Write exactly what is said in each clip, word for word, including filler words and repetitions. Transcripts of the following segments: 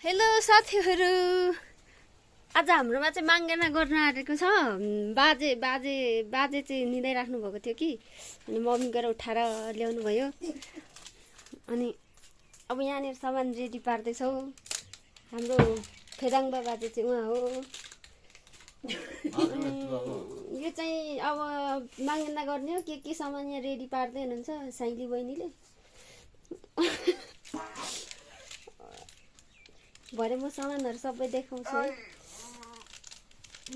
हेलो साथीहरू, आज हाम्रोमा चाहिँ माङ्गेना गर्न आएको छ। बाजे बाजे बाजे चाहिँ निदाइराख्नु भएको थियो कि, अनि मम्मी गएर उठाएर ल्याउनु भयो। अनि अब यहाँनिर सामान रेडी पार्दैछौँ। हाम्रो फेदाङ्बा बाजे चाहिँ उहाँ हो। अनि यो चाहिँ अब माङ्गेना गर्ने हो, के के सामान यहाँ रेडी पार्दै हुनुहुन्छ साइली बहिनीले। भरे म सामानहरू सबै देखाउँछु है।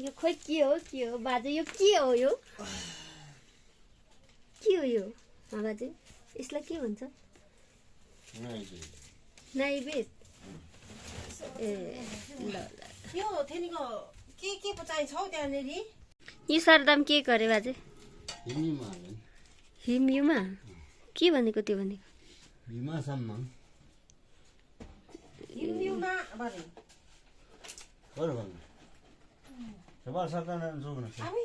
यो खोइ के हो, के हो बाजे, यो के हो, यो के हो यो? हँ बाजे, यसलाई के भन्छ? नैवेद्य। नैवेद्य। ए, ल ल। यो थेनीको के के पो चाहिन्छ हौ त्यहाँनिर? यो सरदाम के गरे बाजे? हिमयुमा हाल्यो नि। हिमयुमा? के भनेको त्यो भनेको? हिमा सम्मान। हिमयुमा भने। बरु भन्नु। सवाल सरदाम जोग्न। अबे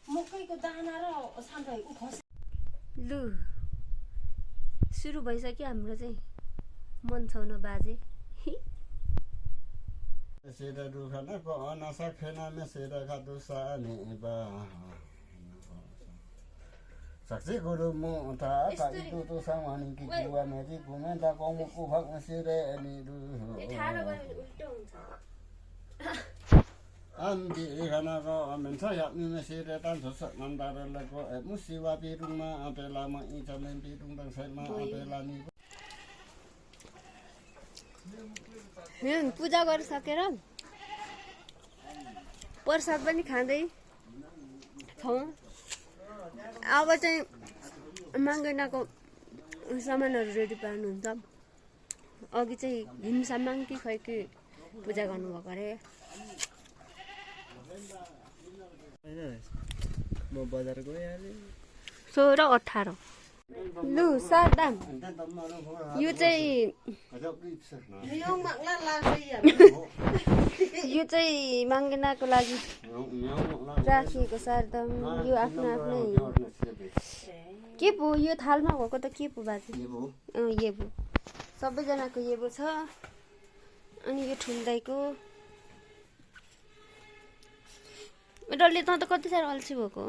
मकैको दाना र सान्तै उ खस। लु, सुरु भइसक्यो हाम्रो चाहिँ मन छाउन बाजे। सेरा दुखाना को अनासा खेना मे सेरा खादु साने बा। सक्सी गुरु मो था का इदु तो सामानी कि गुवा मे जी गुमे ता को मु कु भक मे सेरे नि दु। अन दि खाना को अमेन छ याक नि मे सेरे तान छ सक नन्दा रे लको ए मुसिवा पिरुङ मा अपेला मा इ चमेन पिरुङ दङ सैमा अपेला नि। हुन, पूजा गरिसकेर प्रसाद पनि खाँदै छौँ। अब चाहिँ माङ्गेनाको सामानहरू रेडी पार्नुहुन्छ। अघि चाहिँ हिमसम्मान कि खै के पूजा गर्नुभएको अरे। म बजार गइहालेँ। सोह्र अठार। लु, सरदाम। यो चाहिँ, यो चाहिँ माङ्गेनाको लागि राखिएको सरदाम। यो आफ्नो आफ्नै। के पो यो थालमा भएको त के पो बाजे? अँ, येबु। सबैजनाको येबु छ। अनि यो ठुल्दाइको। डल्ले, तँ त कति साह्रो अल्छी भएको।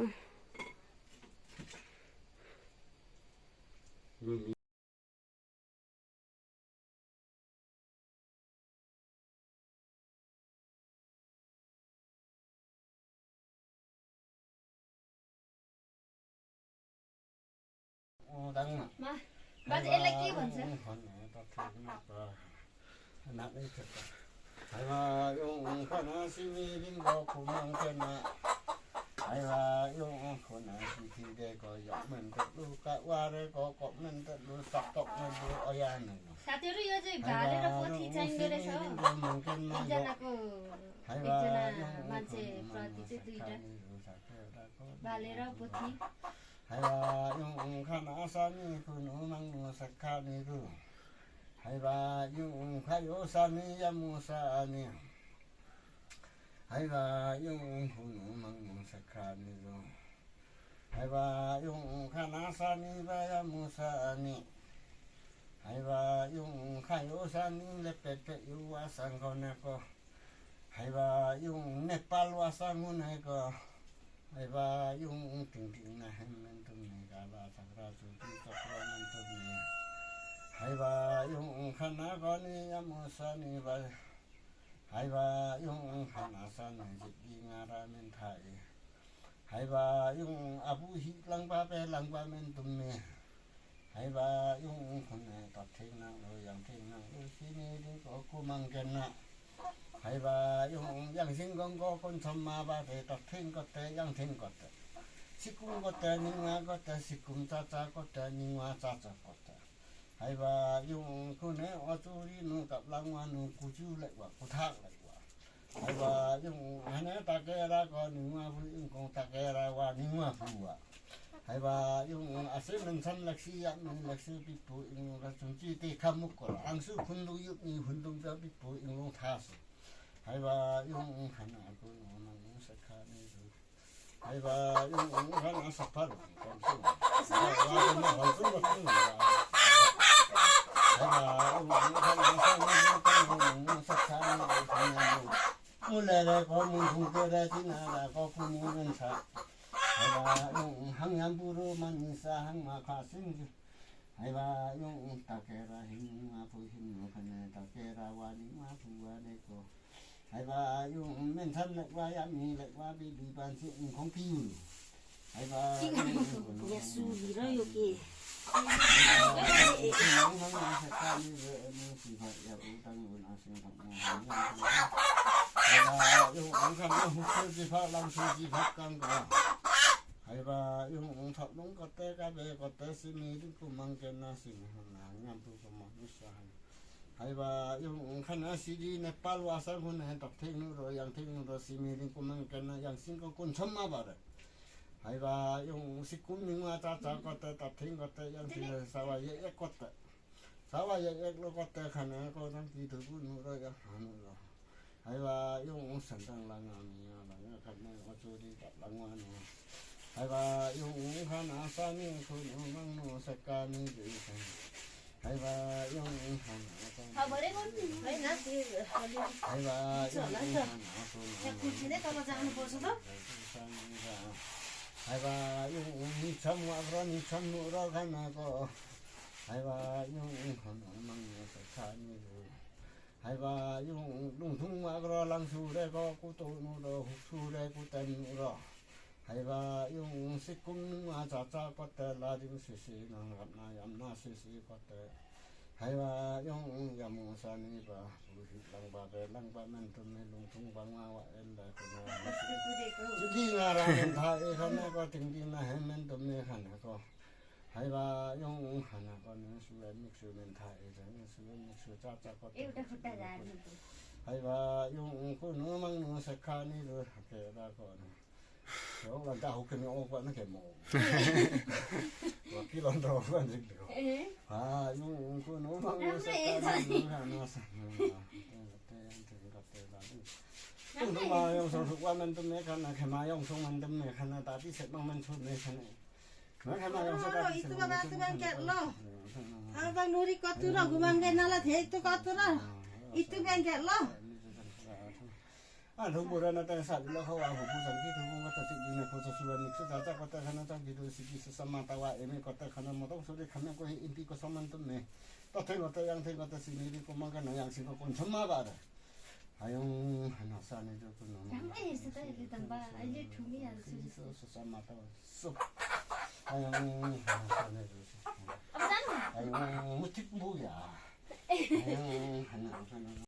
मा, बाजे, यसलाई के भन्छ? साथीहरू, यो चाहिँ भाले र पोथी चाहिँदो रहेछ हो। एकजनाको, एकजना मान्छे प्रति चाहिँ दुईटा। भाले र पोथी। Haiwa yung khana sani kunu mangnu sakhani ku. Haiwa yung khayo sani yamu sani. Haiwa yung kunu mangnu sakhani ku. Haiwa yung khana sani ba yamu sani. Haiwa yung khayo sani lepete yuwa sangkoneko. Haiwa yung Nepal wa sanguneko. Haiwa yung tingting na hem mentum ne kala sakra suti sakra mentum ne. Haiwa yung khana koni yamu sani ba. Haiwa yung khana sani jiki ngara mentai. Haiwa yung abu hi langba pe langba mentum ne. Haiwa yung khun ne tot thing nang lo yang thing nang lo sini di ko kumang kena. Haiwa yung yang sing gong ko kon chom ma ba te tot thing ko te yang thing ko te. Sikum ko te ningwa ko te sikum cha cha ko te ningwa cha cha ko te. Haiwa yung khun ne oturi nu kap langwa nu kuju lekwa kuthak lekwa. Haiwa yung hane takera ko ningwa fu yung kong takera wa ningwa fu wa. Haiwa yung ase mensan leksi ya men leksi pipu yung la chunchi te kamuk ko la angsu khundu yuk ni khundung ta pipu yung long thasu. Haiwa yung hana ko no nang sakha ni su. Haiwa yung hana sapar. Haiwa yung hana sapar. Lere ko mun thung kere sinara ko kumu mensa. Haiba yung hangyam buru manisa hangma kasin. Haiba yung takera hing ma pu hing no kane takera wani ma pu wani ko. Haiba yung mensan lekwa yami lekwa bibi bansi yung kong piyu. Haiba yung ya su bi ra yo ke. Haiba yung ang kang ang hukse jifa lang su jifa kang ka. Haiba yung ang thap nung kote kabe kote simi di kumang kena simi hang nang nyam pu kumang nusa hang. Haiba yung ang kana sidi Nepal wasa hun hen tap thing nu ro yang thing nu ro simi di kumang kena yang sing ko kun cham ma ba re. Haiba yung sikum ning wa cha cha kote tap thing kote yang thing sawa ye ye kote. Sawa ye ye lo kote kana ko tang ki tu ku nu ro yang ha nu ro. Haiba yung san tang lang ami ya lang ya kana ko chu di tap lang wa nu. Haiba yung kana sa ni ku nu mang nu sa ka ni di sa. Haiba yung han. Haiba yung han. Haiba yung ni cham wa gro ni cham nu ro kana ko. Haiba yung han mang ni sa ka ni ro. Haiba yung lung thung wa gro lang su re ko ku to nu ro hu su re ku tan nu ro. Haiba yung sikum nung a cha cha kote la ding si si nang rap na yam na si si kote. Haiba yung yam sa ni ba bu hi lang ba be lang ba men tum ni lung thung ba nga wa el la ko na. Di nga ra men tha e kha ne ko ting di na he men tum ni kha ne ko. Haiba yung hana ko ni su e mik su men tha e sa ni su e mik su cha cha kote. Haiba yung ku nu mang nu sa ka ni ru ke ra ko ni. Yo, lan ta hu ke ni o kwa na ke mo. Wa ki lan ta o kwa ni ke. Eh. Ha, yung ku nu mang nu sa ka ni ru ha na sa. Te yang te ka te la. Ku nu ma yung song su kwa man tu me ka na ke ma yung song man tu me ka na ta ti se mang man su me ka na. Ma ke ma yung sa ka ti se mang man su me ka na. Itu ba tu bang ke lo. Abang nuri ko tu ro gumang ke na la the itu ko tu ro. Itu bang ke lo. A, thung bura na ta sa bi la ko wa bu bu san ki thung ko ta si bi ne ko sa su wa ni sa ta ta ko ta kana ta ki do si ki sa sa ma ta wa e me ko ta kana mo to so de kana ko he in ti ko sa man tum me. Ta te ko ta yang te ko ta si ne di ko ma kana yang si ko kon sa ma ba da. Ayong hana sa ne jo ko no. Yang e sa ta le tan ba, ai le thu mi ya su. So sa ma ta wa. So. Ayong hana sa ne jo. Ayong mutik bu ya. Ayong hana sa ne.